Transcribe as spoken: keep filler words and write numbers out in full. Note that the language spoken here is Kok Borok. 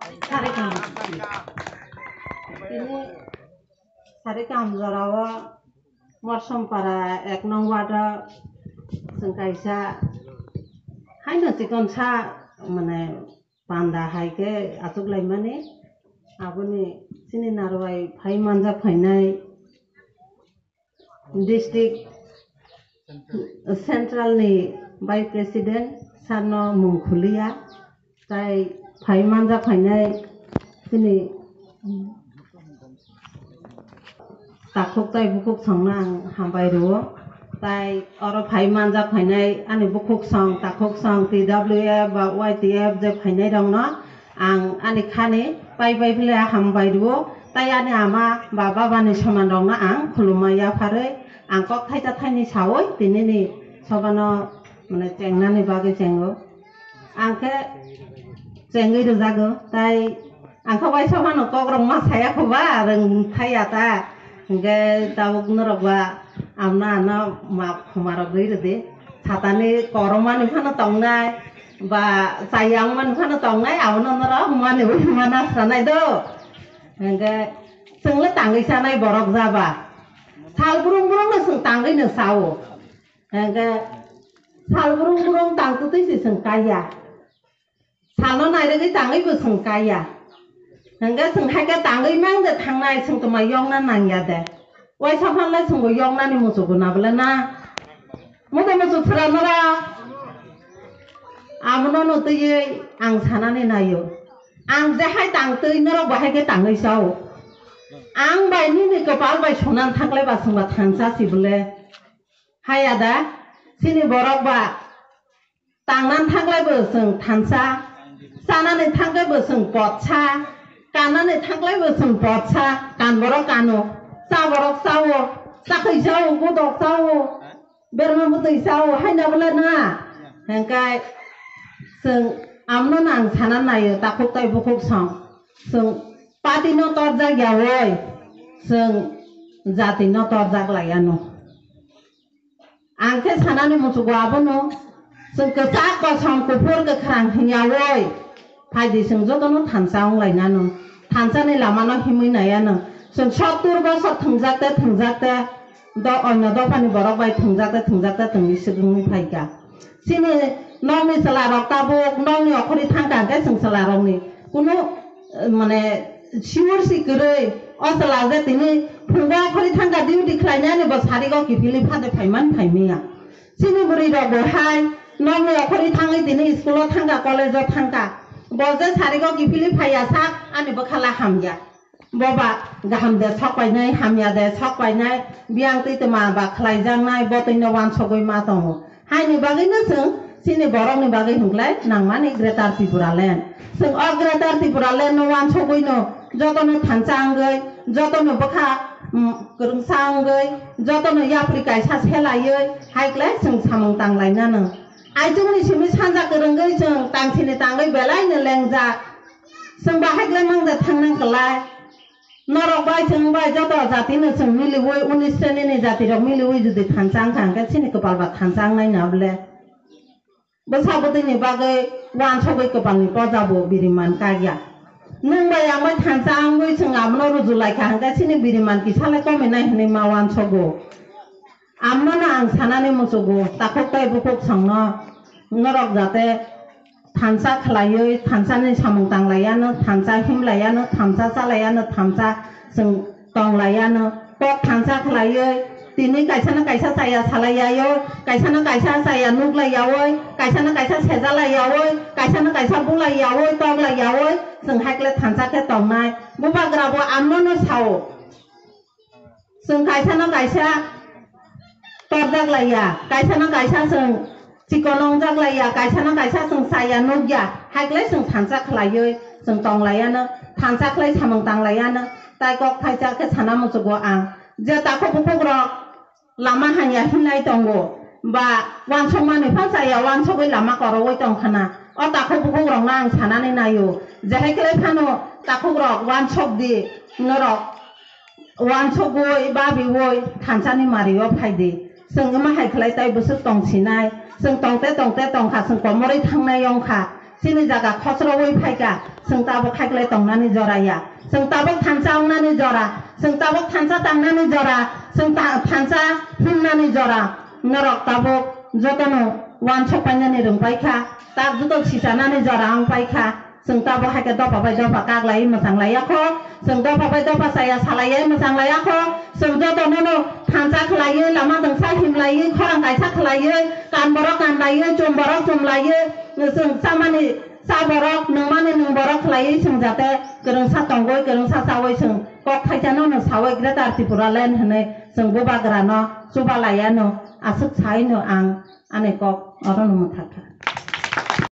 Sari kaham. Tini sari kaham jorao Morsompara ek nong ward o chwng kaisa haino chikonsa mane panda hai khe achuk laimani. Aboni chini narwai phai manjak phainai district central ni vice president sano mung khuliya, tai phai manjak phainai chini takhuk tai bukhuk songno ang hambai rwo. Tai oro phai manjak phainai ani bukhuk song, takhuk song, T W F ba Y T F je phainai rokno ang ani khani pai pai phile hambai rwo. Tai ani ama ba baba ni soman rokno ang khulumma yapharwi ang kok thaisa thaini sawi tinini sobano mane chengnani bagwi chengo. Ang khe chengwi rwjago, tai ang khe waisa phano kok rok ma saya kho ba, rwng thaya ta. Hwnkhe tabuk norok ba amno ano map khoma rogwi rwdi. Satani koromani phano tongnai, ba chaya wngmani phano tongnai, abono norok manwi wi mana sanai do. Hwnkhe chwng le tangwi chanai borok jaba. Sal brung brung no chwng tangwi no sao. Hwnkhe sal brung brung tang twtwi se chwng kaiya. Salno nairwgwi tangwi bo chwng kaiya. Hwnkhe chwng hai khe tangwi mang de thangnai, chwng tongma yokna nangya de. Waisa phanle chwngbo yoknani muchukgo na bwle na? Muchuk muchuk sra nora. Abono no twiwi ang sanani naio. Ang je hai tang twi norok bo hai khe tangwi sao. Ang bai nini kwpal bai sunan thanglai ba chwngba thansa si bwle. Hai ada, chini borok ba tangnan thanglai bo chwng thansa, chanani thanglai bo chwng potsa, kannani thanglai bo chwng potsa, kan borok kano, cha borok chao, chakhwi chao, godok chao, berma bwtwi chao, haina bwle na? Hwnkhe chwng amno nang sana naio, takhuk tai bukhuk song, chwng party no torjak yaui, chwng jati no torjak laiano. Ang khe sanani muchungo abono, chwng kwchak, kosom, kuphur, kwkhrang hwnyaui phaidi, chwng jotono thansa wng lainano, thansani lamano himwi naiano. Chwng sottur bosor thwngjak te thwngjak te, do-, oino dophani borok bai thwngjak te thwngjak te tongwi swk wngwi phaikha. Chini nokni chwlarok tabuk nokni okhorwi thangkha hwnkhe chwng chwlarokni kunu, eh, mane, sure si kwrwi o chwla je tini phungo okhorwi thangkha, duty khlainani bo sarigo kiphilwi phade phaimani phaimaya. Chini bwrwi rok bo hai nokni okhorwi thangwi tini school o thangkha, college o thangkha, bo je sarigo kiphilwi phaiya sak ani bwkhala hamya. Boba kaham de sok painai, hamya de sok painai, biyang twi tma ba khlaijaknai, bo twino wansogwi ma tongo. Haini bagwino chwng chini borokni bagwi hwnklai nangmani Greater Tripura Land. Chwng o Greater Tripura Land no wansogwino jotono thansa wngwi, jotono bwkha, mm, kwrwngsa wngwi, jotono yapri kaisa selaiwi, hai klai chwng samung tanglainano. Aichukni simi sanja kwrwngwi chwng tangsini tangwi belaino lengjak. Chwng bahai glai mang de thang nang kwlai. Norok bai chwng bai joto jati no chwng miliwi, unis sreni ni jati rok miliwi jodi thansa wngkha hwnkhe chini kwpal ba thansa wngnai na bwle? Bwsa bwtwi ni bagwi wansogwi kwpal ni poja bo biriman kagya. Nwng bai ang bai thansa wngwi chwng abono ruju lai kha hwnkhe chini biriman kisa le komi nai hwnwi ma wansogo. Amno no ang sanani muchugo, takhuk tai bukhuk songno norok jate thansa khlaiwi, thansani samung tanglaiano, thansa himlaiano, thansa chalaiano, thansa chwng tonglaiano, kok thansa khlaiwi, tini kaisano kaisa chaya salaiyayo, kaisano kaisa chaya nuklaiyawi, kaisano kaisa sejalaiyawi, kaisano kaisa bulaiyawi, toklaiyawi, chwng haikle thansa khe tongnai. Bubagra bo amno no sao. Chwng kaisano kaisa torjak laiya, kaisano kaisa chwng chikon wngjak laiya, kaisano kaisa chwng chaya nukya, haiklai chwng thansa khlaiwi chwng tonglaiano, thansa khlai samung tanglaiano, tai kok thaisa khe sana muchugo ang. Je takhuk bukhuk rok lama hanya hinlai tongo, ba wansokmani pha chaya wansogwi lama korowi tongkhana, o takhuk bukhuk rokno ang sanani naio, je haiklai phano takhuk rok wansok di, norok wansogwi, babiwi thansani mario phaidi. Chwng wngma hai khlai tai bwswk tongsinai. Chwng tongte tongte tongkha, chwng komorwi thangnai wngkha. chini jaga khosrowi phaikha, chwng tabuk khaiklai tongnani jora ya. Chwng tabuk thansa wngnani jora, chwng tabuk thansa tangnani jora, chwng ta-, thansa himnani jora. Norok tabuk jotono uansuk painani rwng paikha, tak joto sichanani jora wng paikha. Chwng tabuk hai khe dopha bai dopha kaklaiwi mwchang laiya kho. Chwng dopha bai dopha chaya salaiwi mwchang laiya kho. Chwng jotono no thansa khlaiwi, lama dwngsa himlaiwi, khorang kaisa khlaiwi, kan borok kan laiwi, chum borok chum laiwi, chwng chamani cha borok, nungmani nung borok khlaiwi chwng jate kwrwngsa tongwi, kwrwngsa chawi chwng kok thaisano no sawi Greater Tripura Land hwnwi chwng bubagrano chuba laiano aswk saino ang ani kok orono mwthakha.